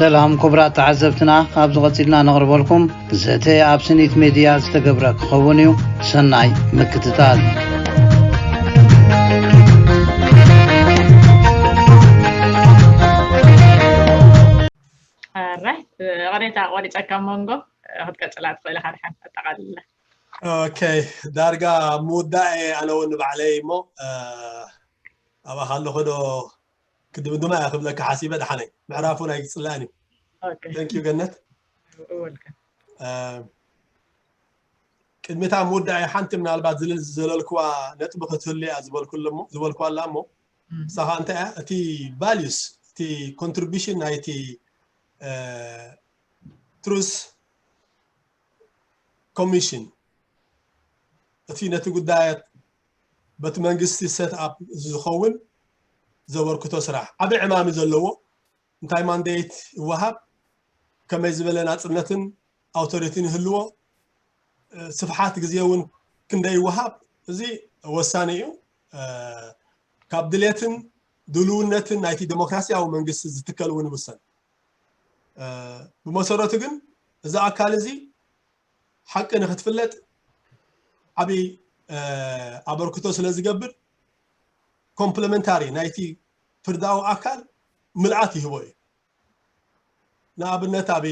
ሰላም ክቡራት ተዓዘብትና፣ ካብዚ ቀጺልና ነቕርበልኩም ዘተ ኣብ ስኒት ሜድያ ዝተገብረ ክኸውን እዩ። ሰናይ ምክትታል። ኣራይ፣ ቕሬታ ኣቋሪፀካ መንጎ፣ ክትቀፅላ ትኽእል ኢኻ ድሓን ኣጠቓልላ። ኦኬ፣ ዳርጋ ምውዳእ እየ ኣነ እውን ንባዕለይ እሞ፣ ኣብ ኣኻለኹ ዶ ክድምድማ እየ ክብለካ ሓሲበ። ደሓነይ፣ ምዕራፍ እውን ኣይግፅላእን እዩ። ኦኬ፣ Thank you ገነት። ወልካ ቅድሚታ ምውዳእ እየ ሓንቲ ምናልባት ዝልል ዝዘለልክዋ ነጥቢ ክትህሉ እያ ዝበልኩ ኣለሞ ዝበልኩ ኣላ እሞ ንሳኻ እንታይ እያ እቲ values እቲ contribution ናይቲ ትሩስ ኮሚሽን እቲ ነቲ ጉዳያት በቲ መንግስቲ set up ዝኸውን ዘበርክቶ ስራሕ ዓቢ ዕማሚ ዘለዎ እንታይ mandate ይወሃብ፣ ከመይ ዝበለ ናፅነትን ኣውቶሪቲን ይህልዎ፣ ስፍሓት ግዜ እውን ክንደይ ይወሃብ፣ እዚ ወሳኒ እዩ። ካብ ድሌትን ድልውነትን ናይቲ ዴሞክራሲያዊ መንግስቲ ዝትከል እውን ይውሰን። ብመሰረቱ ግን እዚ ኣካል እዚ ሓቂ ንክትፍለጥ ዓብዪ ኣበርክቶ ስለ ዝገብር ኮምፕለመንታሪ ናይቲ ፍርዳዊ ኣካል ምልኣት ይህቦ እዩ። ንኣብነት ኣብ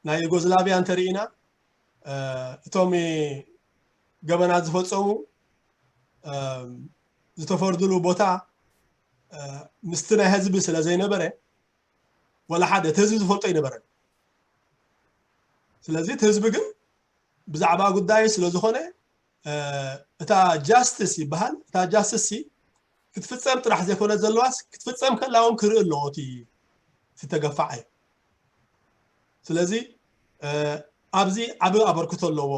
ናይ ዩጎዝላቪያ እንተርኢና እቶም ገበናት ዝፈፀሙ ዝተፈርድሉ ቦታ ምስቲ ናይ ህዝቢ ስለ ዘይነበረ ወላ ሓደ እቲ ህዝቢ ዝፈልጦ ኣይነበረን። ስለዚ እቲ ህዝቢ ግን ብዛዕባ ጉዳዩ ስለ ዝኾነ እታ justice ይበሃል። እታ justice ክትፍፀም ጥራሕ ዘይኮነ ዘለዋስ ክትፍፀም ከላ እውን ክርኢ ኣለዎ እቲ ተገፋዓይ። ስለዚ ኣብዚ ዓቢ ኣበርክቶ ኣለዎ።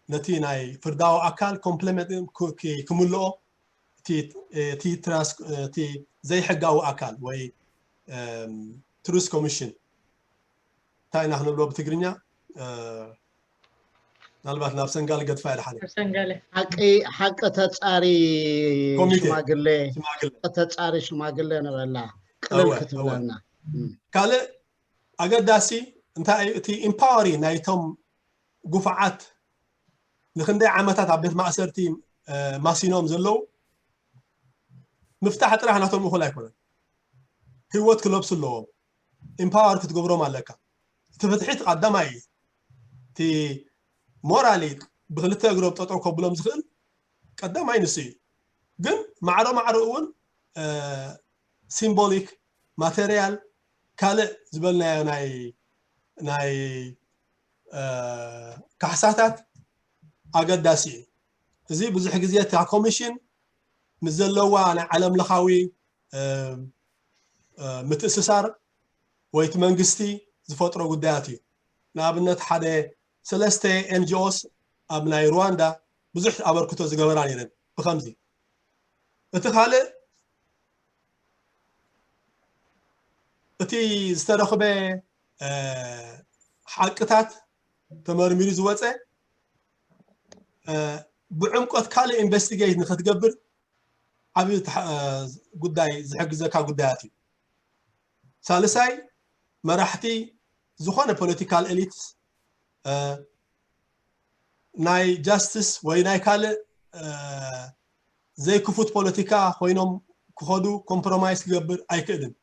ነቲ ናይ ፍርዳዊ ኣካል ኮምፕለመንት ክምልኦ እቲ ዘይሕጋዊ ኣካል ወይ ትሩስ ኮሚሽን እንታይ ኢና ክንብሎ ብትግርኛ? ምናልባት ናብ ሰንጋል ገድፋ ይድሓን ሰንጋለ ሓቂ ሓቂ ተጻሪ ኮሚቴ። ሽማግሌ ሽማግለ ተጻሪ ሽማግሌ ንበላ ቅልል እወ፣ ክትብለና። ካልእ ኣገዳሲ እንታይ እዩ? እቲ ኢምፓወሪ ናይቶም ጉፋዓት ንክንደይ ዓመታት ኣብ ቤት ማእሰርቲ ማሲኖም ዘለዉ ምፍታሕ ጥራሕ ናቶም እኹል ኣይኮነን። ህይወት ክለብሱ ኣለዎም። ኢምፓወር ክትገብሮም ኣለካ። እቲ ፍትሒ እቲ ቀዳማይ እዩ። እቲ ሞራሊ ብክልተ እግሮም ጠጠው ከብሎም ዝኽእል ቀዳማይ ንሱ እዩ። ግን ማዕረ ማዕረ እውን ሲምቦሊክ ማቴሪያል ካልእ ዝበልናዮ ናይ ናይ ካሕሳታት ኣገዳሲ እዩ። እዚ ብዙሕ ግዜ እታ ኮሚሽን ምስ ዘለዋ ናይ ዓለም ለኻዊ ምትእስሳር ወይ እቲ መንግስቲ ዝፈጥሮ ጉዳያት እዩ። ንኣብነት ሓደ ሰለስተ ኤንጂኦስ ኣብ ናይ ሩዋንዳ ብዙሕ ኣበርክቶ ዝገበራ ነይረን። ብከምዚ እቲ ካልእ እቲ ዝተረኽበ ሓቅታት ተመርሚሩ ዝወፀ ብዕምቆት ካልእ ኢንቨስቲጌት ንክትገብር ዓብዪ ጉዳይ ዝሕግዘካ ጉዳያት እዩ። ሳልሳይ መራሕቲ ዝኾነ ፖለቲካል ኤሊት ናይ ጃስቲስ ወይ ናይ ካልእ ዘይክፉት ፖለቲካ ኮይኖም ክኸዱ ኮምፕሮማይስ ክገብር ኣይክእልን።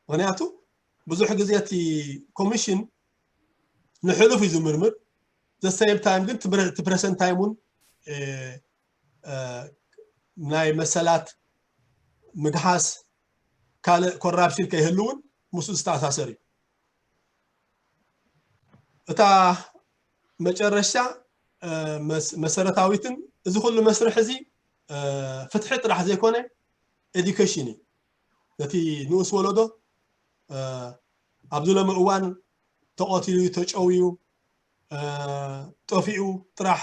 ምክንያቱ ብዙሕ ግዜ እቲ ኮሚሽን ንሕሉፍ እዩ ዝምርምር። ዘሰይም ታይም ግን እቲ ፕረሰንት ታይም እውን ናይ መሰላት ምግሃስ ካልእ ኮራፕሽን ከይህሉ እውን ምስኡ ዝተኣሳሰር እዩ። እታ መጨረሻ መሰረታዊትን እዚ ኩሉ መስርሕ እዚ ፍትሒ ጥራሕ ዘይኮነ ኤዱኬሽን እዩ። ነቲ ንኡስ ወለዶ ኣብዚ ሎሚ እዋን ተቐቲሉ ተጨውዩ ጠፊኡ ጥራሕ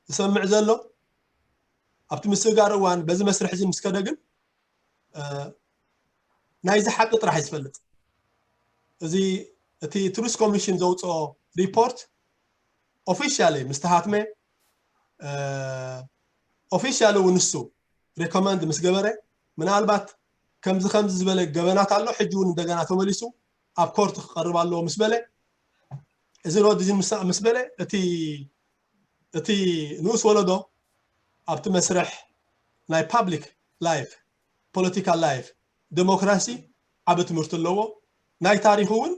ዝሰምዕ ዘሎ ኣብቲ ምስግጋር እዋን በዚ መስርሕ እዚ ምስ ከደ ግን ናይዚ ሓቂ ጥራሕ እዩ ዝፈልጥ። እዚ እቲ ትሩስ ኮሚሽን ዘውፅኦ ሪፖርት ኦፊሻሊ ምስ ተሃትመ ኦፊሻሊ እውን ንሱ ሪኮመንድ ምስ ገበረ ምናልባት ከምዚ ከምዚ ዝበለ ገበናት ኣሎ ሕጂ እውን እንደገና ተመሊሱ ኣብ ኮርት ክቐርብ ኣለዎ ምስ በለ፣ እዚ ሮድ እዚ ምስ በለ፣ እቲ እቲ ንኡስ ወለዶ ኣብቲ መስርሕ ናይ ፓብሊክ ላይፍ፣ ፖለቲካል ላይፍ፣ ዴሞክራሲ ዓቢ ትምህርቲ ኣለዎ። ናይ ታሪኽ እውን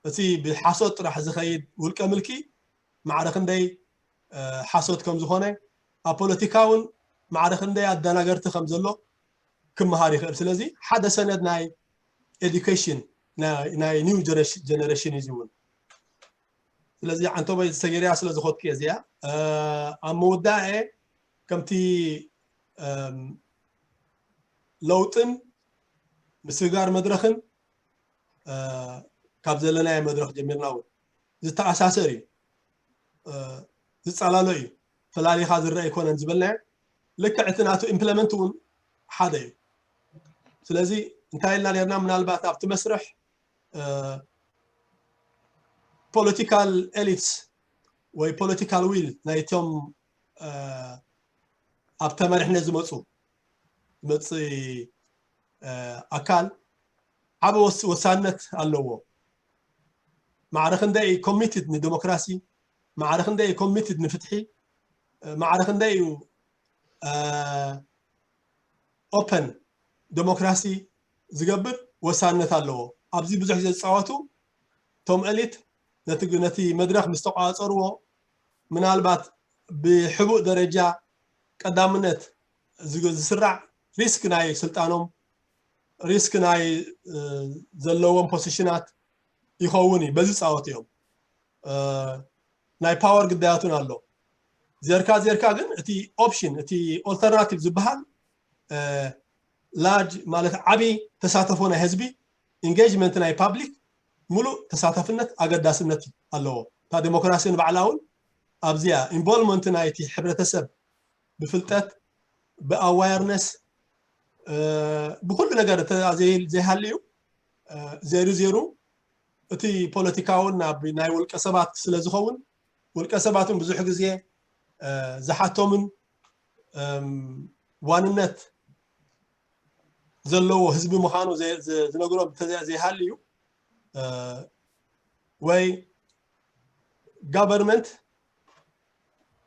እቲ ብሓሶት ጥራሕ ዝኸይድ ውልቀ ምልኪ ማዕረ ክንደይ ሓሶት ከም ዝኾነ፣ ኣብ ፖለቲካ እውን ማዕረ ክንደይ ኣደናገርቲ ከም ዘሎ ክመሃር ይኽእል። ስለዚ ሓደ ሰነድ ናይ ኤዱኬሽን ናይ ኒው ጀነሬሽን እዩ እውን። ስለዚ ዓንቶበይ ዝተገርያ ስለ ዝኾትኩ እየ እዚኣ። ኣብ መወዳእ ከምቲ ለውጥን ምስግጋር መድረኽን ካብ ዘለናዮ መድረኽ ጀሚርና እውን ዝተኣሳሰር እዩ፣ ዝፃላሎ እዩ፣ ፈላሊኻ ዝረአ ኣይኮነን ዝበልናዮ ልክዕ እቲ ናቱ ኢምፕለመንት እውን ሓደ እዩ። ስለዚ እንታይ ኢልና ነርና? ምናልባት ኣብቲ መስርሕ ፖለቲካል ኤሊትስ ወይ ፖለቲካል ዊል ናይቶም ኣብ ተመሪሕነት ዝመፁ ዝመፅእ ኣካል ዓቢ ወሳነት ኣለዎ። ማዕረ ክንደይ ኮሚትድ ንዲሞክራሲ፣ ማዕረ ክንደይ ኮሚትድ ንፍትሒ፣ ማዕረ ክንደይ እዩ ኦፐን ዲሞክራሲ ዝገብር ወሳነት ኣለዎ። ኣብዚ ብዙሕ ግዜ ዝፃወቱ ቶም ኤሊት ነቲ መድረኽ ምስ ተቋፀርዎ ምናልባት ብሕቡእ ደረጃ ቀዳምነት ዝስራዕ ሪስክ ናይ ስልጣኖም፣ ሪስክ ናይ ዘለዎም ፖዚሽናት ይኸውን እዩ። በዚ ዝፃወቱ እዮም። ናይ ፓወር ግዳያቱን ኣሎ። ዘርካ ዘርካ ግን እቲ ኦፕሽን፣ እቲ ኦልተርናቲቭ ዝበሃል ላርጅ ማለት ዓቢ ተሳተፎ ናይ ህዝቢ፣ ኢንጌጅመንት ናይ ፓብሊክ፣ ሙሉእ ተሳታፍነት ኣገዳስነት ኣለዎ። እታ ዴሞክራሲ ንባዕላ እውን ኣብዚኣ ኢንቮልቭመንት ናይቲ ሕብረተሰብ ብፍልጠት፣ ብኣዋርነስ፣ ብኩሉ ነገር ዘይሃልዩ ዜሩ ዜሩ እቲ ፖለቲካውን ናብ ናይ ውልቀ ሰባት ስለ ዝኸውን ውልቀ ሰባትን ብዙሕ ግዜ ዝሓቶምን ዋንነት ዘለዎ ህዝቢ ምዃኑ ዝነግሮም ዘይሃልዩ ወይ ጋቨርንመንት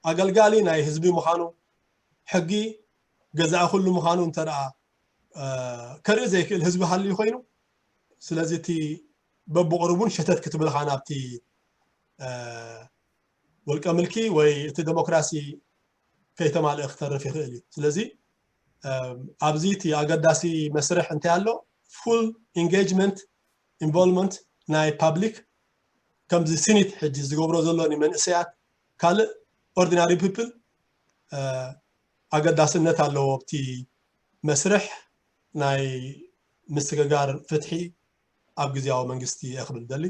ኣገልጋሊ ናይ ህዝቢ ምዃኑ ሕጊ ገዛኢ ኩሉ ምዃኑ እንተ ደኣ ከርኢ ዘይክእል ህዝቢ ሃልዩ ኮይኑ ስለዚ እቲ በብቕሩቡን ሸተት ክትብል ኢኻ ናብቲ ውልቀ ምልኪ ወይ እቲ ዴሞክራሲ ከይተማልአ ክተርፍ ይኽእል እዩ። ስለዚ ኣብዚ እቲ ኣገዳሲ መስርሕ እንታይ ኣሎ? ፉል ኢንጌጅመንት ኢንቮልቭመንት ናይ ፓብሊክ ከምዚ ሲኒት ሕጂ ዝገብሮ ዘሎ ንመንእሰያት ካልእ ኦርዲናሪ ፒፕል ኣገዳስነት ኣለዎ ኣብቲ መስርሕ ናይ ምስግጋር ፍትሒ ኣብ ግዜያዊ መንግስቲ እየ ክብል ደሊ።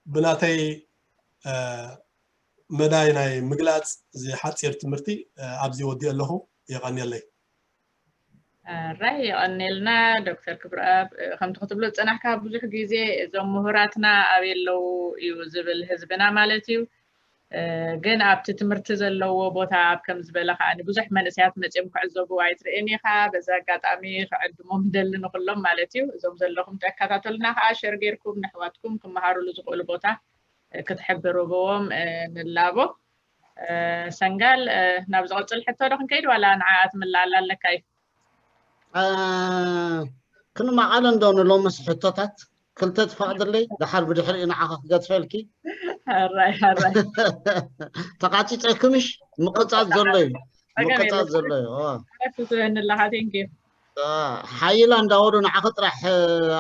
ብናተይ መዳይ ናይ ምግላፅ እዚ ሓፂር ትምህርቲ ኣብዚ ወዲኦ ኣለኹ። የቐንየለይ። ራይ የቐንየልና ዶክተር ክብረኣብ። ከምቲ ክትብሎ ዝፀናሕካ ብዙሕ ግዜ እዞም ምሁራትና ኣበይ ኣለዉ እዩ ዝብል ህዝብና ማለት እዩ። ግን ኣብቲ ትምህርቲ ዘለዎ ቦታ ኣብ ከም ዝበለ ከዓ ብዙሕ መንእሰያት መፅኦም ክዕዘቡ ኣይትርእን ኢኻ። በዚ ኣጋጣሚ ክዕድሞም ደሊ ንኩሎም ማለት እዩ። እዞም ዘለኹም ተከታተሉና ከዓ ሸር ጌርኩም ንሕዋትኩም ክመሃሩሉ ዝኽእሉ ቦታ ክትሕብርዎም ንላቦ። ሰንጋል ናብ ዝቐፅል ሕቶ ዶ ክንከይድ ዋላ ንዓኣ ትምላኣላ ኣለካ እዩ? ክንማቐለ እንዶ ንሎምስ ሕቶታት ክልተ ትፈቕድለይ ደሓር ብድሕሪኡ ንዓኻ ክገድፈልኪ። ሕራይ ሕራይ። ተቓፂፀክምሽ ምቕፃፅ ዘሎ እዩ። ምቕፃፅ ዘሎ እዩ። ትህብኒ ኣለኻ። ቴንክ ዩ። ሓይላ እንዳወሩ ንዓኺ ጥራሕ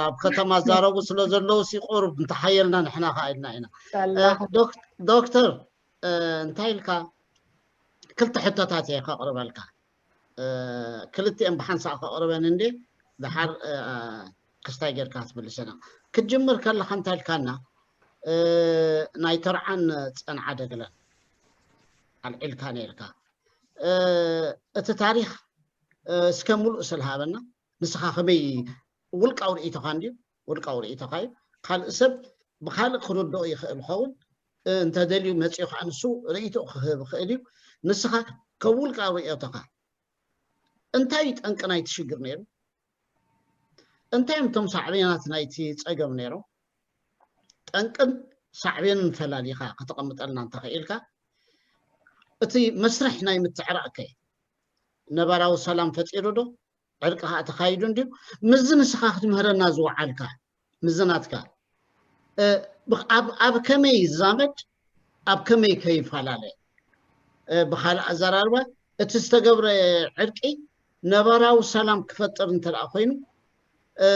ኣብ ከተማ ዛረቡ ስለ ዘለዉ ሲ ቁሩብ እንተሓየልና ንሕና ከኣልና ኢና። ዶክተር እንታይ ኢልካ ክልተ ሕቶታት እየ ከቕርበልካ። ክልቲኦም ብሓንሳእ ከቕርበን እንዴ ድሓር ክስታይ ጌርካ ክትምልሰና ክትጅምር ከለካ እንታይ ኢልካና ናይ ተርዓን ፀንዓ ደግለን ኣልዒልካ ነርካ። እቲ ታሪክ እስከ ሙሉእ ስለሃበና ንስኻ ከመይ ውልቃዊ ርእይቶኻ እንድዩ ውልቃዊ ርእይቶኻ እዩ። ካልእ ሰብ ብካልእ ክርድኦ ይኽእል ኸውን እንተደልዩ መፅኡ ከዓ ንሱ ርእይቶ ክህብ ይኽእል እዩ። ንስኻ ከም ውልቃዊ ርእይቶኻ እንታይ እዩ ጠንቂ ናይቲ ሽግር ነይሩ? እንታይ እዮም እቶም ሳዕቤናት ናይቲ ፀገም ነይሮም? ጠንቅን ሳዕቤንን ፈላሊኻ ከተቐምጠልና እንተኽኢልካ፣ እቲ መስርሕ ናይ ምትዕራቕ ከ ነባራዊ ሰላም ፈጢሩ ዶ? ዕርቂ ከዓ ተኻይዱ እንድዩ? ምስዚ ንስኻ ክትምህረና ዝወዓልካ፣ ምስዚ ናትካ፣ እ፣ ብኽ-፣ ኣብ፣ ኣብ ከመይ ይዛመድ፣ ኣብ ከመይ ከይፈላለ? እ፣ ብኻልእ ኣዘራርባ፣ እቲ ዝተገብረ ዕርቂ ነባራዊ ሰላም ክፈጥር እንተ ደኣ ኮይኑ፣ እ፣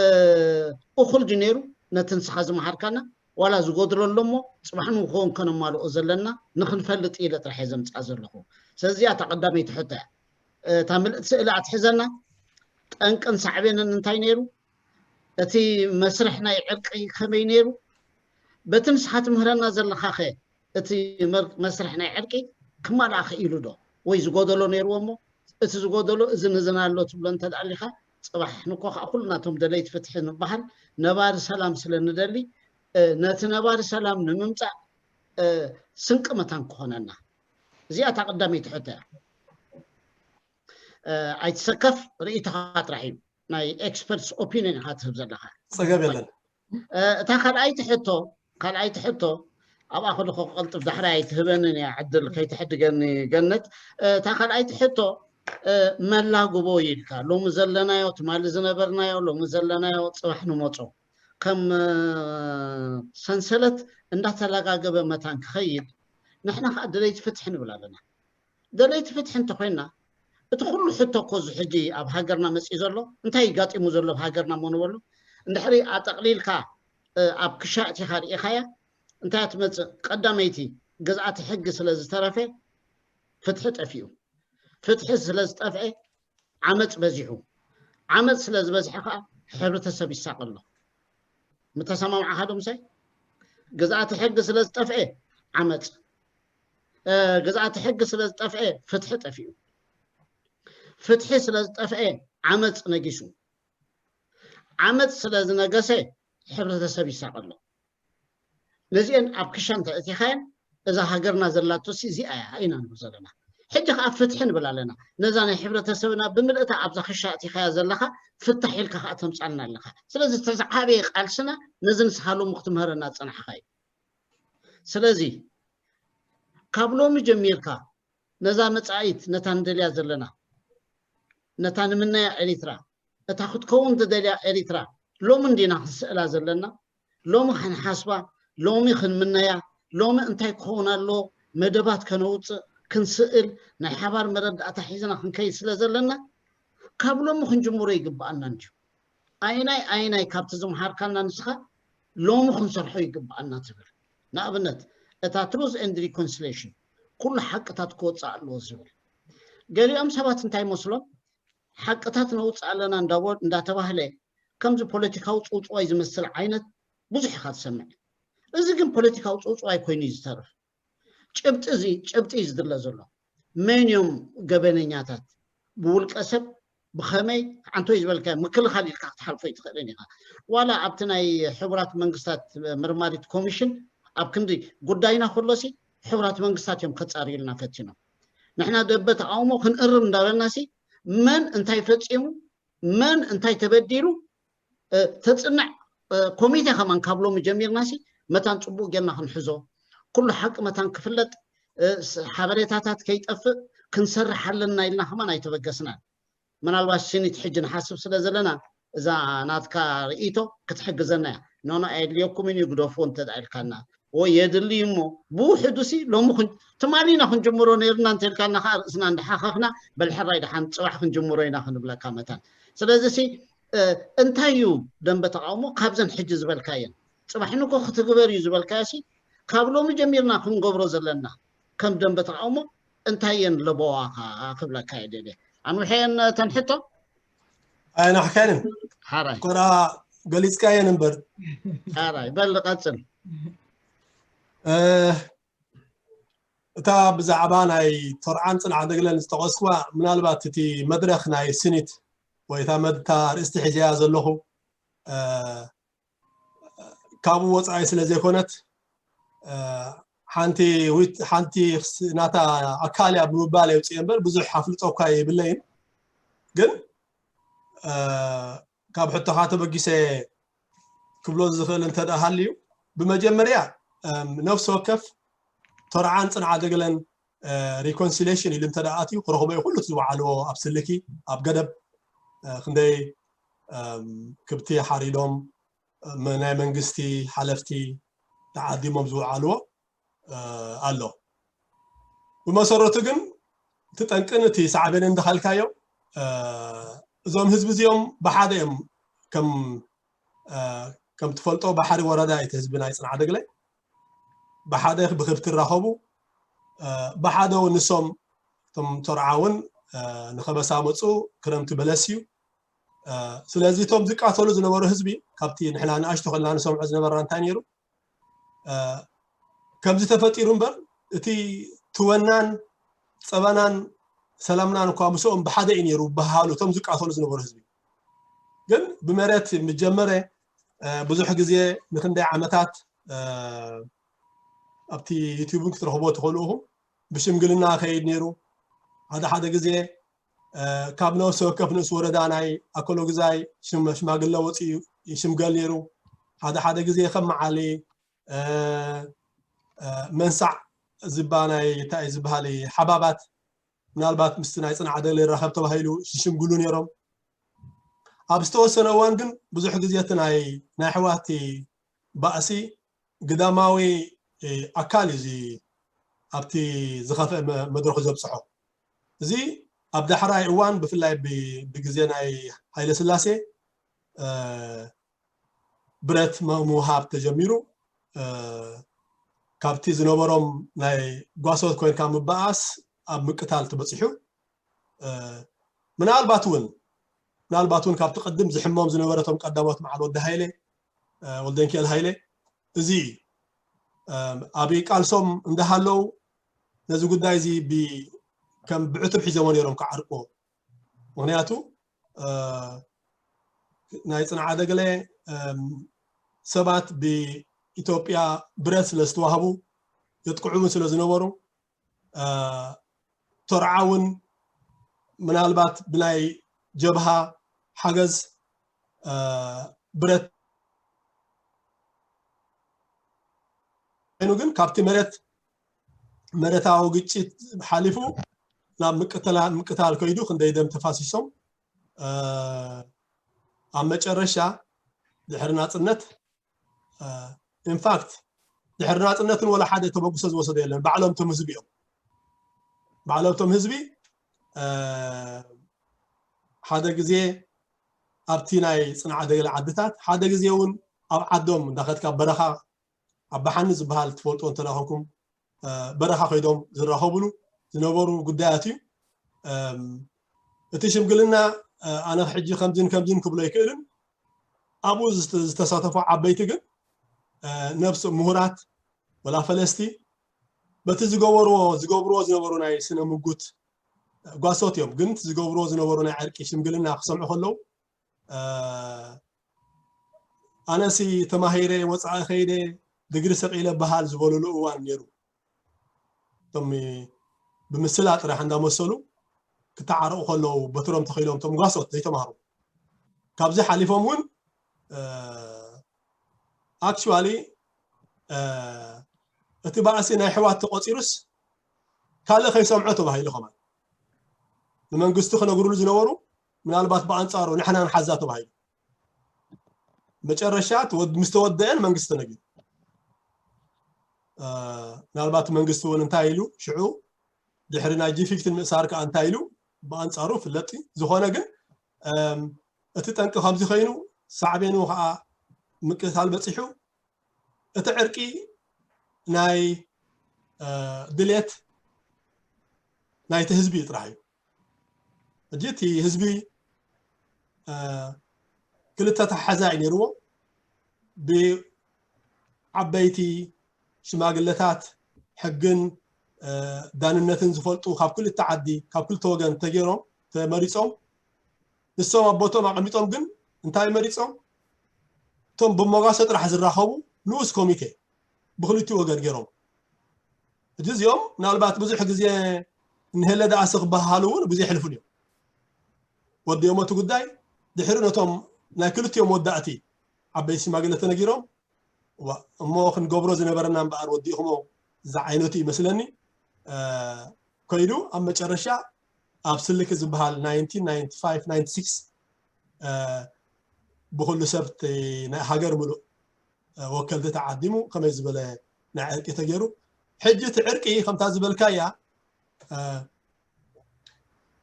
እኹል ድዩ ነይሩ ነቲ ንስኻ ዝመሃርካና? ዋላ ዝጎድሎ ኣሎ እሞ፣ ጽባሕ ንግሆ ከነማልኦ ዘለና ንኽንፈልጥ ኢለ ጥራሕ እየ ዘምጽኣ ዘለኹ። ስለዚ እዚኣ እታ ቀዳመይቲ ሕቶ እያ። እታ ምልእቲ ስእሊ ኣትሕዘና፣ ጠንቅን ሳዕቤንን እንታይ ነይሩ? እቲ መስርሕ ናይ ዕርቂ ከመይ ነይሩ? በቲ ንስኻ ትምህረና ዘለኻኸ፣ እቲ መር-፣ መስርሕ ናይ ዕርቂ ክማልኣ ክኢሉ ዶ? ወይ ዝጎደሎ ነይርዎ እሞ፣ እቲ ዝጎደሎ እዚ ንዝን ኣሎ ትብሎ እንተ ደኣ ኣሊኻ፣ ጽባሕ ንኮ ከኣ ኩልናቶም ደለይቲ ፍትሒ ንበሃል፣ ነባሪ ሰላም ስለ ንደሊ፣ እ፣ ነቲ ነባሪ ሰላም ንምምጻእ፣ እ፣ ስንቂ መታን ክኾነና። እዚኣ እታ ቀዳመይቲ ሕቶ እያ። እ፣ ኣይትሰከፍ፣ ርእይቶኻ ጥራሕ እዩ። ናይ ኤክስፐርትስ ኦፒኒየን ኢኻ ትህብ ዘለኻ። ጸገም የለን። እ፣ እታ ካልኣይቲ ሕቶ፣ ካልኣይቲ ሕቶ፣ ኣብኣ ከለኹ ክቐልጥፍ ዳሕራይ ኣይትህበንን እያ ዕድል፣ ከይትሕድገኒ ገነት። እ፣ እታ ካልኣይቲ ሕቶ፣ እ፣ መላግቦ ኢልካ፣ ሎሚ ዘለናዮ፣ ትማሊ ዝነበርናዮ፣ ሎሚ ዘለናዮ፣ ጽባሕ ንመጾ፣ ከም፣ እ፣ ሰንሰለት እንዳተለጋገበ መታን ክኸይድ፣ ንሕና ከኣ ደለይቲ ፍትሒ ንብል ኣለና። ደለይቲ ፍትሒ እንተኾይንና፣ እቲ ኩሉ ሕቶ እኮ እዚ ሕጂ ኣብ ሃገርና መጺኡ ዘሎ፣ እንታይ እዩ ጋጢሙ ዘሎ ኣብ ሃገርና እሞ ንበሎ? እንድሕሪ ኣጠቕሊልካ፣ እ፣ ኣብ ክሻ ኣእቲኻ ርኢኻያ፣ እንታይ እያ ትመጽእ? ቀዳመይቲ፣ ግዝኣተ ሕጊ ስለ ዝተረፈ፣ ፍትሒ ጠፊኡ። ፍትሒ ስለ ዝጠፍአ፣ ዓመጽ በዚሑ። ዓመጽ ስለ ዝበዝሐ ከኣ፣ ሕብረተሰብ ይሳቐ ኣሎ። ምተሰማምዓኻ ዶ ምሳይ? ግዝኣተ ሕጊ ስለ ዝጠፍአ፣ ዓመጽ። እ፣ ግዝኣተ ሕጊ ስለ ዝጠፍአ፣ ፍትሒ ጠፊኡ። ፍትሒ ስለ ዝጠፍአ፣ ዓመጽ ነጊሱ። ዓመጽ ስለ ዝነገሰ፣ ሕብረተሰብ ይሳቐ ኣሎ። ነዚአን ኣብ ክሻ እንተ ኣእቲኻየን፣ እዛ ሃገርና ዘላቶሲ እዚኣ እያ ኢና ንብል ዘለና። ሕጂ ከኣ ፍትሒ ንብል ኣለና። ነዛ ናይ ሕብረተሰብና ብምልእታ ኣብዛ ክሻ ኣእቲኻያ ዘለኻ፣ ፍታሕ ኢልካ ከኣ ተምጻልና ኣለኻ። ስለዚ፣ እቲ ዝዓበየ ቃልስና፣ ነዚ ንስኻ ሎሚ ክትምህረና ዝጸናሕኻ እዩ። ስለዚ፣ ካብ ሎሚ ጀሚርካ፣ ነዛ መጻኢት፣ ነታ ንደልያ ዘለና፣ ነታ ንምነያ ኤሪትራ፣ እታ ክትከውን ትደልያ ኤሪትራ፣ ሎሚ እንዲና ክንስእላ ዘለና፣ ሎሚ ክንሓስባ፣ ሎሚ ክንምነያ፣ ሎሚ እንታይ ክኸውን ኣለዎ፣ መደባት ከነውጽእ፣ ክንስእል፣ ናይ ሓባር መረዳእታ ሒዝና ክንከይድ ስለ ዘለና፣ ካብ ሎሚ ክንጅምሮ ይግብኣና እንድዩ። ኣየናይ ኣየናይ ካብቲ ዝምሃርካና ንስኻ ሎሚ ክንሰርሖ ይግብኣና ትብል? ንኣብነት፣ እታ ትሩዝ ኤንድ ሪኮንሲሌሽን፣ ኩሉ ሓቅታት ክወጽእ ኣለዎ ዝብል። ገሊኦም ሰባት እንታይ ይመስሎም? ሓቅታት ነውጽእ ኣለና እንዳቦ-፣ እንዳተባህለ፣ ከምዚ ፖለቲካዊ ጽውጽዋይ ዝመስል ዓይነት ብዙሕ ኢኻ ትሰምዕ። እዚ ግን ፖለቲካዊ ጽውጽዋይ ኮይኑ እዩ ዝተርፍ። ጭብጢ እዚ፣ ጭብጢ እዩ ዝድለ ዘሎ። መን እዮም ገበነኛታት? ብውልቀ ሰብ ብኸመይ? ኣንቶይ ዝበልካዮ ምክልኻል ኢልካ ክትሓልፎ ኣይትኽእልን ኢኻ። ዋላ ኣብቲ ናይ ሕቡራት መንግስታት መርማሪት ኮሚሽን ኣብ ክንዲ ጉዳይና ከሎሲ፣ ሕቡራት መንግስታት እዮም ከጻርዩልና ፈቲኖም። ንሕና ደንበ ተቃውሞ ክንእርም እንዳበልናሲ፣ መን እንታይ ፈጺሙ፣ መን እንታይ ተበዲሉ፣ እ፣ ተጽንዕ፣ እ፣ ኮሚቴ ከማን ካብ ሎሚ ጀሚርናሲ፣ መታን ጽቡቕ ጌርና ክንሕዞ፣ ኩሉ ሓቂ መታን ክፍለጥ፣ እ፣ ስ-፣ ሓበሬታታት ከይጠፍእ ክንሰርሕ ኣለና ኢልና ከማን ኣይተበገስናን። ምናልባት ሲኒት ሕጂ ንሓስብ ስለ ዘለና፣ እዛ ናትካ ርእይቶ ክትሕግዘና እያ። ኖኖ፣ ኣየድልየኩምን እዩ፣ ግደፍዎ እንተ ደኣ ኢልካና፣ ወይ የድሊ እሞ፣ ብውሕዱሲ ሎሚ ክን-፣ ትማሊ ኢና ክንጅምሮ ነይርና እንተ ኢልካና ከኣ፣ ርእስና እንዳሓኸኽና፣ በል ሕራይ ደሓን ጽባሕ ክንጅምሮ ኢና ክንብለካ መታን። ስለዚሲ፣ እ፣ እንታይ እዩ ደንበ ተቃውሞ? ካብዘን ሕጂ ዝበልካየን፣ ጽባሕ ንጎ ክትግበር እዩ ዝበልካዮሲ፣ ካብ ሎሚ ጀሚርና ክንገብሮ ዘለና ከም ደንበ ተቃውሞ እንታይ እየን ለበዋኻ ክብለካ እየ ደልየ። ኣንውሐየን እተን ሕቶ? ኣየናሕካንን? ሓራይ። ኮራ ገሊጽካየን እምበር። ሓራይ፣ በል ቀጽል። እ፣ እታ ብዛዕባ ናይ ቶርዓን ጽንዓት ደግለን ዝጠቐስኩዋ፣ ምናልባት እቲ መድረኽ ናይ ስኒት ወይ እታ መድ-፣ እታ ኣርእስቲ ሒዘያ ዘለኹ፣ እ፣ ካብኡ ወጻኢ ስለ ዘይኮነት፣ እ፣ ሓንቲ ዊት-፣ ሓንቲ ክስ-፣ ናታ ኣካል እያ ብምባል የውጽእ እምበር ብዙሕ ኣፍልጦ እኳ የብለይን። ግን፣ እ፣ ካብ ሕቶኻ ተበጊሰ ክብሎ ዝኽእል እንተ ደኣ ሃልዩ፣ ብመጀመርያ፣ እም፣ ነፍሲ ወከፍ ተርዓን ጽንዓ ደግለን፣ እ፣ ሪኮንሲሌሽን ኢሉ እንተ ደኣ ኣትዩ፣ ክረኽቦ እዩ ኩሉ እቲ ዝወዓልዎ ኣብ ስልኪ፣ ኣብ ገደብ፣ እ፣ ክንደይ፣ እም፣ ክብቲ ሓሪዶም፣ እ፣ መ-፣ ናይ መንግስቲ ሓለፍቲ ተዓዲሞም ዝወዓልዎ፣ እ፣ ኣሎ። ብመሰረቱ ግን እቲ ጠንቅን እቲ ሳዕቤንን እንዳኻልካዮ፣ እ፣ እዞም ህዝቢ እዚኦም ብሓደ እዮም። ከም፣ እ፣ ከም ትፈልጦ ባሕሪ ወረዳ እቲ ህዝቢ ናይ ጽንዓ ደግለ ብሓደ ብክብቲ ይራኸቡ፣ እ፣ ብሓደ እውን ንሶም እቶም ተርዓ እውን፣ እ፣ ንኸበሳ መፁ። ክረምቲ በለስ እዩ። እ፣ ስለዚ እቶም ዝቃተሉ ዝነበሩ ህዝቢ ካብቲ ንሕና ንኣሽቱ ከለና ንሰምዖ ዝነበርና እንታይ ነይሩ? እ፣ ከምዚ ተፈጢሩ እምበር እቲ ትወናን ጸበናን ሰላምናን እኳ ምስኦም ብሓደ እዩ ነይሩ በሃሉ እቶም ዝቃተሉ ዝነበሩ ህዝቢ። ግን ብመሬት ምስ ጀመረ፣ እ፣ ብዙሕ ግዜ ንክንደይ ዓመታት፣ እ፣ ኣብቲ ዩቲዩብን ክትረኽቦ ትኽእሉ ኢኹም። ብሽምግልና ከይድ ነይሩ። ሓደ ሓደ ግዜ፣ እ፣ ካብ ነፍሲ ወከፍ ንእስ ወረዳ ናይ ኣከለጉዛይ ሽም-፣ ሽማግለ ወፂኡ ይሽምገል ነይሩ። ሓደ ሓደ ግዜ ከም መዓሊ፣ እ፣ እ፣ መንሳዕ ዝባ ናይ እንታይ እዩ ዝበሃል ሓባባት ምናልባት ምስቲ ናይ ጽንዓ ደለ ይራኸብ ተባሂሉ ይሽምግሉ ነይሮም። ኣብ ዝተወሰነ እዋን ግን ብዙሕ ግዜ እቲ ናይ፣ ናይ ኣሕዋት ባእሲ ግዳማዊ፣ እ፣ ኣካል እዩ እዚ ኣብቲ ዝኸፍአ መ-፣ መድረኹ ዘብጽሖ። እዚ ኣብ ዳሕራይ እዋን ብፍላይ ብ-፣ ብግዜ ናይ ሃይለ ስላሴ፣ እ፣ ብረት መ-፣ ምውሃብ ተጀሚሩ። እ፣ ካብቲ ዝነበሮም ናይ ጓሶት ኮይንካ ምበኣስ ኣብ ምቅታል ተበጺሑ። እ፣ ምናልባት እውን፣ ምናልባት እውን ካብቲ ቅድም ዝሕሞም ዝነበረ እቶም ቀዳሞት በዓል ወዲ ሃይለ፣ እ፣ ወልደንኪኤል ሃይለ፣ እዚ እዩ። እ፣ ኣብ ቃልሶም እንዳሃለው ነዚ ጉዳይ እዚ ብ-፣ ከም ብዕቱብ ሒዞሞ ነይሮም ክዓርቅዎ። ምኽንያቱ፣ እ፣ ናይ ጽንዓ ደገለ፣ እም፣ ሰባት ብኢትዮጵያ ብረት ስለ ዝተዋህቡ የጥቅዑ እውን ስለ ዝነበሩ፣ እ፣ ተርዓ እውን ምናልባት ብናይ ጀብሃ ሓገዝ፣ እ፣ ብረት ኮይኑ ግን ካብቲ መሬት፣ መሬታዊ ግጭት ሓሊፉ ናብ ምቅትላ-፣ ምቅታል ከይዱ ክንደይ ደም ተፋሲሶም፣ እ፣ ኣብ መጨረሻ ድሕሪ ናጽነት፣ እ፣ ኢንፋክት ድሕሪ ናጽነትን ወላ ሓደ ተበግሶ ዝወሰደ የለን። ባዕሎም እቶም ህዝቢ እዮም። ባዕሎም እቶም ህዝቢ፣ እ፣ ሓደ ግዜ ኣብቲ ናይ ጽንዓ ደገለ ዓድታት፣ ሓደ ግዜ እውን ኣብ ዓዶም እንዳኸድካ በረኻ ኣብ ባሓኒ ዝበሃል ትፈልጦ እንተረኸብኩም፣ እ፣ በረኻ ከይዶም ዝራኸብሉ ዝነበሩ ጉዳያት እዩ። እም፣ እቲ ሽምግልና፣ እ፣ ኣነ ሕጂ ከምዝን ከምዝን ክብሎ ኣይክእልን። ኣብኡ ዝተ-፣ ዝተሳተፉ ዓበይቲ ግን፣ እ፣ ነፍሲ ምሁራት ወላ ፈለስቲ በቲ ዝገበርዎ፣ ዝገብርዎ ዝነበሩ ናይ ስነ ምጉት ጓሶት እዮም። ግን እቲ ዝገብርዎ ዝነበሩ ናይ ዕርቂ ሽምግልና ክሰምዑ ከለዉ፣ እ፣ ኣነሲ ተማሂረ ወፃኢ ከይደ ድግሪ ሰቂለ በሃል ዝበሉሉ እዋን ነይሩ። እቶም ብምስላ ጥራሕ እንዳመሰሉ ክተዓረቑ ከለዉ በትሮም ተኺሎም እቶም ጓሶት ዘይተማህሩ። ካብዚ ሓሊፎም እውን፣ እ፣ ኣክቹዋሊ፣ እ፣ እቲ ባእሲ ናይ ኣሕዋት ተቆፂሩስ ካልእ ከይሰምዖ ተባሂሉ ከማን ንመንግስቲ ክነግሩሉ ዝነበሩ ምናልባት ብኣንፃሩ ንሕና ንሓዛ ተባሂሉ። መጨረሻ ተወድ-፣ ምስ ተወደአን መንግስቲ ተነጊሩ። እ፣ ምናልባት መንግስቲ እውን እንታይ ኢሉ ሽዑ ድሕሪ ናይ ጂ ፊፍቲን ምእሳር ከዓ እንታይ ኢሉ ብኣንፃሩ ፍለጥ እዩ። ዝኾነ ግን፣ እም፣ እቲ ጠንቂ ከምዚ ኮይኑ ሳዕቤኑ ከዓ ምቅታል በፂሑ እቲ ዕርቂ ናይ፣ እ፣ ድሌት ናይቲ ህዝቢ እዩ ጥራሕ እዩ። ሕጂ እቲ ህዝቢ፣ እ፣ ክልተ ተሓዛ እዩ ነይርዎ። ብዓበይቲ ሽማግለታት ሕግን፣ እ፣ ዳንነትን ዝፈልጡ ካብ ክልተ ዓዲ፣ ካብ ክልተ ወገን ተገይሮም፣ ተመሪጾም፣ ንሶም ኣብ ቦቶም ኣቐሚጦም ግን እንታይ መሪጾም? እቶም ብመጓሰ ጥራሕ ዝራኸቡ ንኡስ ኮሚቴ ብክልቲኡ ወገን ገይሮም። ሕጂ እዚኦም ምናልባት ብዙሕ ግዜ እንሄለ ደኣሰ ክበሃሉ እውን ብዙ የሕልፉን እዮም። ወዲኦም እቲ ጉዳይ ድሕሪ ነቶም ናይ ክልቲኦም ወዳእቲ ዓበይቲ ሽማግለ ተነጊሮም፣ እሞ ክንገብሮ ዝነበረና እምበኣር ወዲእኹሞ ዝዓይነቱ ይመስለኒ። ከይዱ ኣብ መጨረሻ ኣብ ስልክ ዝበሃል ብኩሉ ሰብ ናይ ሃገር ምሉእ ወከልቲ ተዓዲሙ ከመይ ዝበለ ናይ ዕርቂ ተገይሩ። ሕጂ እቲ ዕርቂ ከምታ ዝበልካያ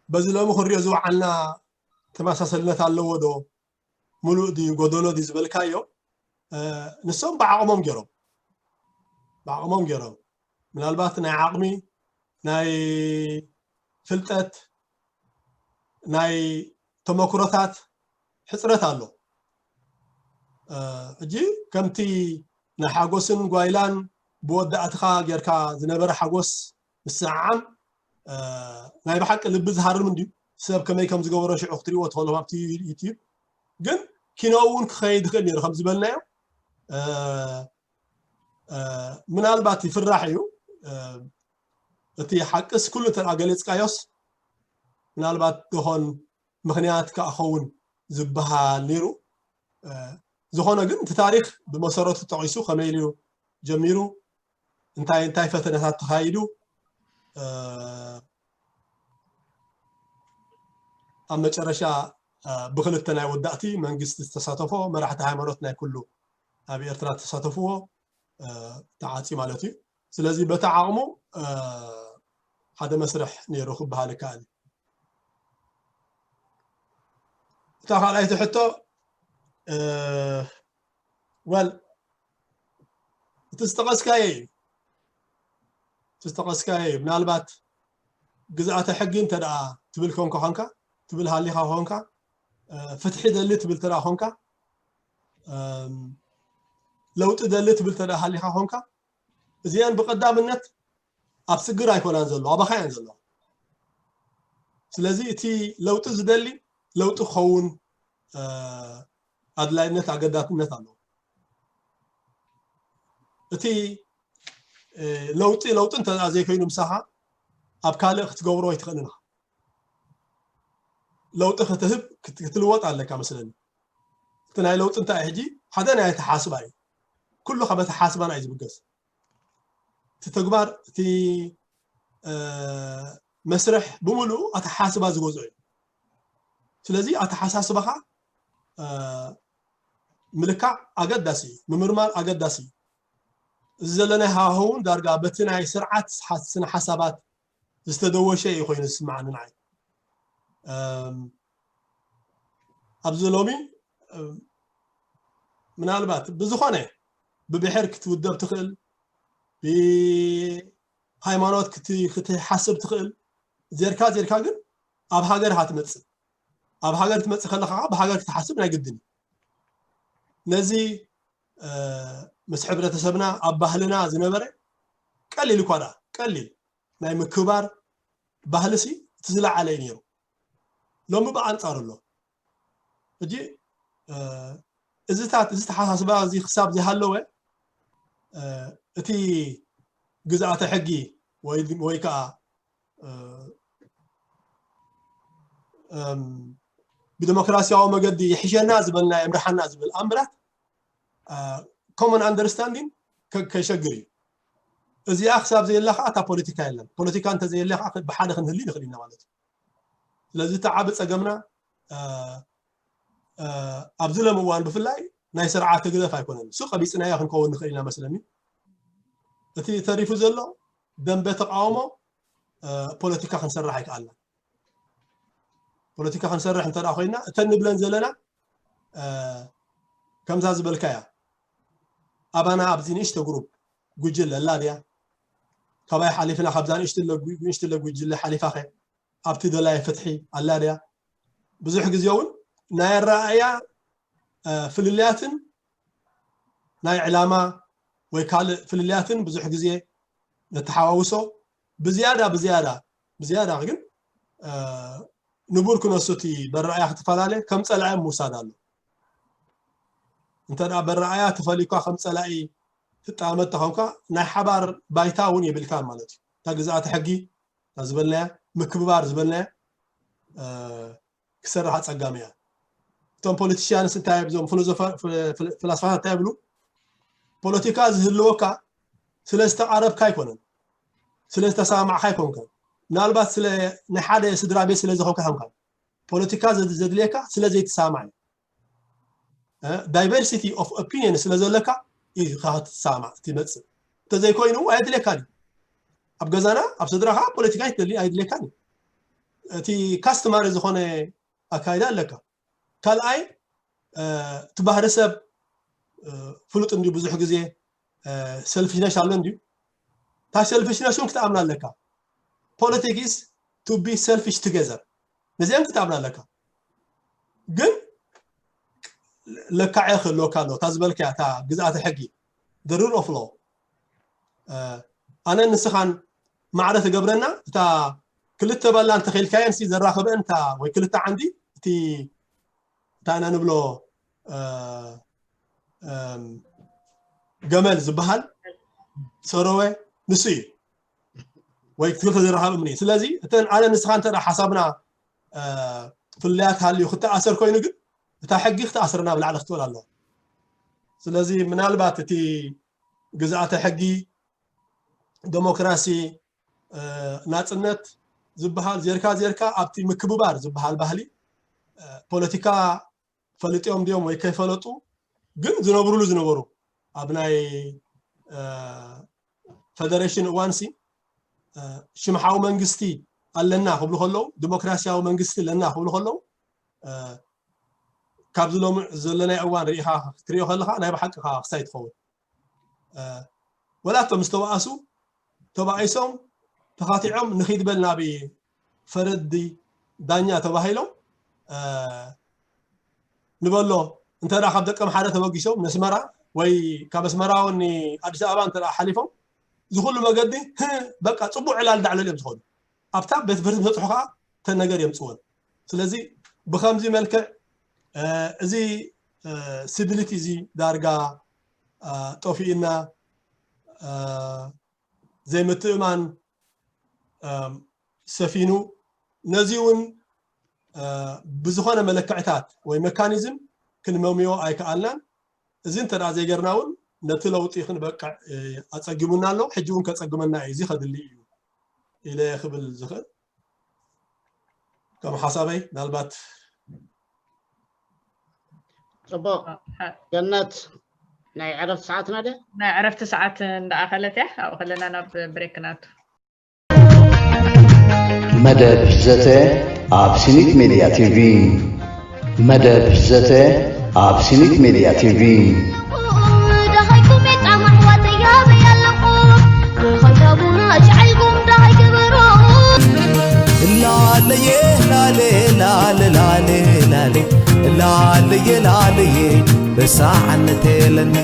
በዚ ሎሚ ክንሪኦ ዝወዓልና ተመሳሰልነት ኣለዎ ዶ፣ ምሉእ ድዩ ጎደሎ ድዩ ዝበልካዮ፣ ንሶም ብዓቕሞም ገይሮም ብዓቕሞም ገይሮም ምናልባት ናይ ዓቕሚ ናይ ፍልጠት ናይ ተመክሮታት ሕፅረት ኣሎ። ሕጂ ከምቲ ናይ ሓጎስን ጓይላን ብወዳእትኻ ጌርካ ዝነበረ ሓጎስ ምስዓዓም ናይ ብሓቂ ልቢ ዝሃርም እንድዩ። ሰብ ከመይ ከም ዝገበሮ ሽዑ ክትሪእዎ ትኽእሉ ኣብቲ ዩቲዩብ። ግን ኪኖ እውን ክኸይድ ይኽእል ነይሩ ከም ዝበልናዮ። ምናልባት ይፍራሕ እዩ እቲ ሓቅስ ኩሉ እንተ ገሊፅካዮስ ምናልባት ደኾን ምኽንያት ከዓ ኸውን ዝበሃል ነይሩ። ዝኾነ ግን እቲ ታሪክ ብመሰረቱ ተጠቒሱ ከመይ ኢሉ ጀሚሩ እንታይ እንታይ ፈተነታት ተኻይዱ ኣብ መጨረሻ ብክልተ ናይ ወዳእቲ መንግስቲ ዝተሳተፎ መራሕቲ ሃይማኖት ናይ ኩሉ ኣብ ኤርትራ ተሳተፍዎ ተዓፂ ማለት እዩ። ስለዚ በቲ ዓቕሙ ሓደ መስርሕ ነይሩ ክበሃል ይከኣል እዩ። እታ ካልኣይቲ ሕቶ ወል እቲ ዝጠቐስካዮ እዩ እቲ ዝጠቐስካዮ እዩ ምናልባት ግዝኣተ ሕጊ እንተ ደኣ ትብል ኮንካ ኮንካ ትብል ሃሊኻ ኮንካ ፍትሒ ደሊ ትብል ተደኣ ኮንካ ለውጢ ደሊ ትብል ተደኣ ሃሊኻ ኮንካ እዚአን ብቀዳምነት ኣብ ስግር ኣይኮናን ዘለዋ ኣባኻ እየን ዘለዋ። ስለዚ እቲ ለውጢ ዝደሊ ለውጢ ክኸውን ኣድላይነት ኣገዳስነት ኣለዎ። እቲ ለውጢ ለውጢ እንተ ዘይኮይኑ ምሳኻ ኣብ ካልእ ክትገብሮ ኣይትኽእልን ኢኻ። ለውጢ ክትህብ ክትልወጥ ኣለካ መስለኒ። እቲ ናይ ለውጢ እንታይ ሕጂ ሓደ ናይ ኣተሓስባ እዩ። ኩሉ ካብ ኣተሓስባና እዩ ዝብገስ። እቲ ተግባር እቲ መስርሕ ብምሉኡ ኣተሓስባ ዝገዝኦ እዩ። ስለዚ ኣተሓሳስባኻ ምልካዕ ኣገዳሲ እዩ፣ ምምርማር ኣገዳሲ እዩ። እዚ ዘለናዮ ሃዋህው እውን ዳርጋ በቲ ናይ ስርዓት ስነ ሓሳባት ዝተደወሸ እዩ ኮይኑ ዝስምዓኒ ንዓይ። ኣብዚ ሎሚ ምናልባት ብዝኾነ ብብሔር ክትውደብ ትኽእል፣ ብሃይማኖት ክትሓስብ ትኽእል፣ ዜርካ ዜርካ ግን ኣብ ሃገር ኢኻ ትመጽእ። ኣብ ሃገር ትመጽእ ከለኻ ብሃገር ክትሓስብ ናይ ግድን እዩ። ነዚ ምስ ሕብረተሰብና ኣብ ባህልና ዝነበረ ቀሊል እኳ ደኣ ቀሊል ናይ ምክብባር ባህልሲ እቲ ዝለዓለ እዩ ነይሩ። ሎሚ ብኣንጻሩ ኣሎ። ሕጂ እዚታት እዚ ተሓሳስባ እዚ ክሳብ ዘይሃለወ እቲ ግዝኣተ ሕጊ ወይ ወይ ከዓ ብዲሞክራሲያዊ መገዲ ይሕሸና ዝበልና ይምርሓና ዝብል ኣምራት ኮመን ኣንደርስታንዲንግ ከሸግር እዩ። እዚኣ ክሳብ ዘየላ ከዓ እታ ፖለቲካ የለን። ፖለቲካ እንተዘየለ ከዓ ብሓደ ክንህሊ ንኽእል ኢና ማለት እዩ። ስለዚ እቲ ዓቢ ጸገምና ኣብዚ ሎም እዋን ብፍላይ ናይ ስርዓት ህግደፍ ኣይኮነን። እሱ ቀቢጽናዮ ክንከውን ንኽእል ኢና መስለኒ። እቲ ተሪፉ ዘሎ ደንበ ተቃውሞ ፖለቲካ ክንሰርሕ ኣይከኣልና። ፖለቲካ ክንሰርሕ እንተ ኮይና እተን ንብለን ዘለና ከምዛ ዝበልካያ ኣባና ኣብዚ ንእሽተ ግሩፕ ጉጅለ ኣላ ድያ? ካባይ ሓሊፍና ካብዛ ንእሽትለ ጉጅለ ሓሊፋኸ ኣብቲ ደላይ ፍትሒ ኣላ ድያ? ብዙሕ ግዜ እውን ናይ ኣረኣእያ ፍልልያትን ናይ ዕላማ ወይ ካልእ ፍልልያትን ብዙሕ ግዜ ነተሓዋውሶ። ብዝያዳ ብዝያዳ ብዝያዳ ግን ንቡር ክነሱ እቲ በረኣያ ክትፈላለ ከም ጸላኢ ምውሳድ ኣሎ። እንተ ደኣ በረኣያ ተፈልዩካ ከም ጸላኢ ትጠመት ተኾንካ ናይ ሓባር ባይታ እውን የብልካን ማለት እዩ። እታ ግዝኣተ ሕጊ እታ ዝበልናያ ምክብባር ዝበልናያ ክሰርሕ ኣጸጋሚ እያ። እቶም ፖለቲሽያንስ እንታይ እዮም፣ እዞም ፊሎዞፋ-፣ ፍለ-፣ ፍለ-፣ ፍላስፋታት እንታይ ይብሉ? ፖለቲካ ዝህልወካ ስለ ዝተቓረብካ ኣይኮነን፣ ስለ ዝተሰማማዕካ ኣይኮንከን። ምናልባት ስለ ናይ ሓደ ስድራ ቤት ስለ ዝኾንካ ይኾንካ። ፖለቲካ ዘድ-፣ ዘድልየካ ስለ ዘይትሰማማዕ እዩ። እ፣ ዳይቨርሲቲ ኦፍ ኦፒኒየን ስለ ዘለካ እዩ ኢኻ ክትሰማማዕ ትመጽእ። እንተዘይኮይኑ ኣየድልየካን እዩ። ኣብ ገዛና ኣብ ስድራኻ ፖለቲካ ኣይትደሊ-፣ ኣይድልየካን እዩ። እቲ ካስተማሪ ዝኾነ ኣካይዳ ኣለካ። ካልኣይ፣ እ፣ እቲ ባህሪ ሰብ፣ እ፣ ፍሉጥ እንድዩ። ብዙሕ ግዜ፣ እ፣ ሰልፊሽነስ ኣሎ እንድዩ። እታ ሰልፊሽነስ እውን ክትኣምና ኣለካ። ፖለቲክስ ቱ ቢ ሰልፊሽ ቱጌዘር፣ ነዚኣን ክትኣምና ኣለካ። ግን ለካዐ ክህልወካ ኣለዎ። እታ ዝበልካያ፣ እታ ግዝኣተ ሕጊ፣ the rule of law፣ እ፣ ኣነ ንስኻን ማዕረ ትገብረና፣ እታ ክልተ ባላ እንተኺልካየን ሲ ዘራኽበን እታ፣ ወይ ክልተ ዓንዲ፣ እቲ እንታይ ኢና ንብሎ፣ እ፣ እም፣ ገመል ዝበሃል ሰረወ ንሱ እዩ። ወይ ክልተ ዘራኽብ እምኒ። ስለዚ እተን ኣነ ንስኻ እንተ ደኣ ሓሳብና፣ እ፣ ፍልልያት ሃልዩ ክተኣሰር ኮይኑ ግን እታ ሕጊ ክትኣስረና ብላዕሊ ክትብል ኣለዋ። ስለዚ ምናልባት እቲ ግዝኣተ ሕጊ፣ ዴሞክራሲ፣ እ፣ ናጽነት ዝበሃል ዜርካ ዜርካ ኣብቲ ምክብባር ዝበሃል ባህሊ፣ እ፣ ፖለቲካ ፈሊጦም ድዮም ወይ ከይፈለጡ ግን ዝነብሩሉ ዝነበሩ ኣብ ናይ፣ እ፣ ፈደሬሽን እዋንሲ፣ እ፣ ሽምሓዊ መንግስቲ ኣለና ክብሉ ከለዉ፣ ዲሞክራሲያዊ መንግስቲ ኣለና ክብሉ ከለዉ፣ እ፣ ካብዚ ሎሚ ዘለናይ እዋን ርኢኻ ክትሪኦ ከለኻ ናይ ብሓቂ ከዓ ክሳይ ትኸውን። እ፣ ወላ እቶም ዝተባእሱ ተባኢሶም ተኻቲዖም ንኺድ በል ናብ ፈረዲ ዳኛ ተባሂሎም፣ እ፣ ንበሎ እንተ ደኣ ካብ ደቀምሓረ ተበጊሶም ነስመራ ወይ ካብ ኣስመራ እውን ንኣዲስ ኣበባ እንተ ደኣ ሓሊፎም እዚ ኩሉ መገዲ፣ ህ፣ በቃ ጽቡቕ ዕላል ዳዕለል እዮም ዝኾኑ። ኣብታ ቤት ፍርዲ ተብጽሑ ከኣ እተን ነገር የምጽወን። ስለዚ ብኸምዚ መልክዕ፣ እ፣ እዚ፣ እ፣ ሲቪሊቲ እዚ ዳርጋ፣ እ፣ ጠፊእና፣ እ፣ ዘይምትእማን፣ እ፣ ሰፊኑ፣ ነዚ እውን፣ እ፣ ብዝኾነ መለክዕታት ወይ መካኒዝም ክንመምዮ ኣይከኣልናን። እዚ እንተ ደኣ ዘይገርና እውን ነቲ ለውጢ ክንበቅዕ፣ እ፣ ኣጸጊሙና ኣሎ። ሕጂ እውን ከጸግመና እዩ። እዚ ከድሊ እዩ ኢለ ክብል ዝኽእል። ከም ሓሳበይ ምናልባት ጽቡቕ። ገነት፣ ናይ ዕረፍቲ ሰዓትና ድያ? ናይ ዕረፍቲ ሰዓት እንዳኣኸለት እያ። ኣብኡ ከለና ናብ ብሬክ ናቱ። መደብ ዘተ ኣብ ሲኒት ሜድያ ቲቪ። መደብ ዘተ ኣብ ሲኒት ሜድያ ቲቪ። ደኸይኩም የጣም ኣሕዋተይ ኣበይ ኣለኹም? ብኸይዳቡና ኣሽዓልኩም ደኸይ ግበሩ። ላለየ ላለ ላለ ላለ ላለ ላለየ ላለየ በሳዕነት የለኒ።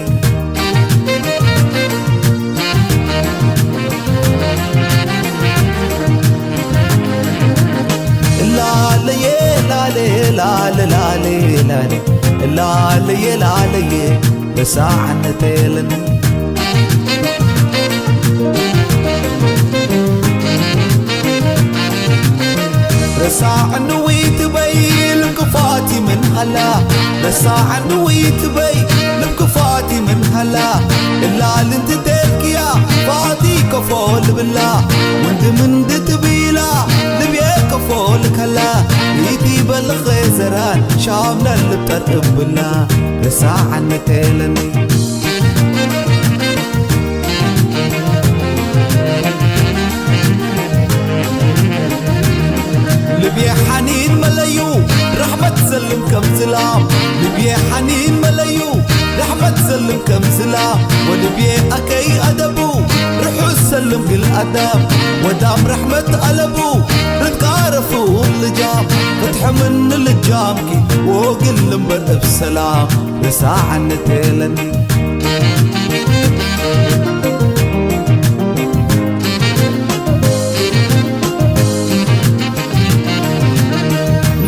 ላለየ ላለ ላለ ላለ ላለ ላለየ ላለየ በሳዕነት የለኒ። ረሳዕኒ ውይት በይ ልክፋት ይምን ሃላ። ረሳዕኒ ውይት በይ ልክፋት ይምን ሃላ። እላል እንትተልክያ ፋቲ ከፎ ልብላ። ወንድም እንድትብላ ልብየ ከፎ ልከላ። ይቲ በልኸ ዘራን ሻምናን ልብጠር እብላ። ረሳዕኒ ተለኒ። ልብየ ሓኒን መለዩ ራሕመት ዘልም ከም ዝላም። ልብየ ሓኒን መለዩ ራሕመት ዘልም ከም ዝላም። ወልብየ ኣከይ ኣደቡ ርሑስ ሰልም ግል ኣዳም። ወዳም ራሕመት ኣለቡ ርትቃረፉ ልጃም። ፍትሕምን ልጃምኪ ወግል እምበር እብ ሰላም። ረሳዕነት የለኒ።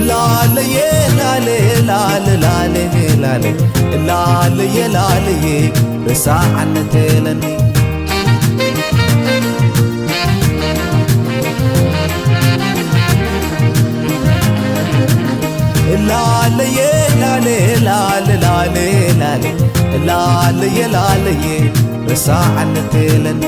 ላለየ ላለ ላለ ላለ ላለ ላለየ ላለየ ረሳዕነት የለኒ። ላለየ ላለ ላል ላል ላል ላልየ ላልየ ርሳዓኒ ክለኒ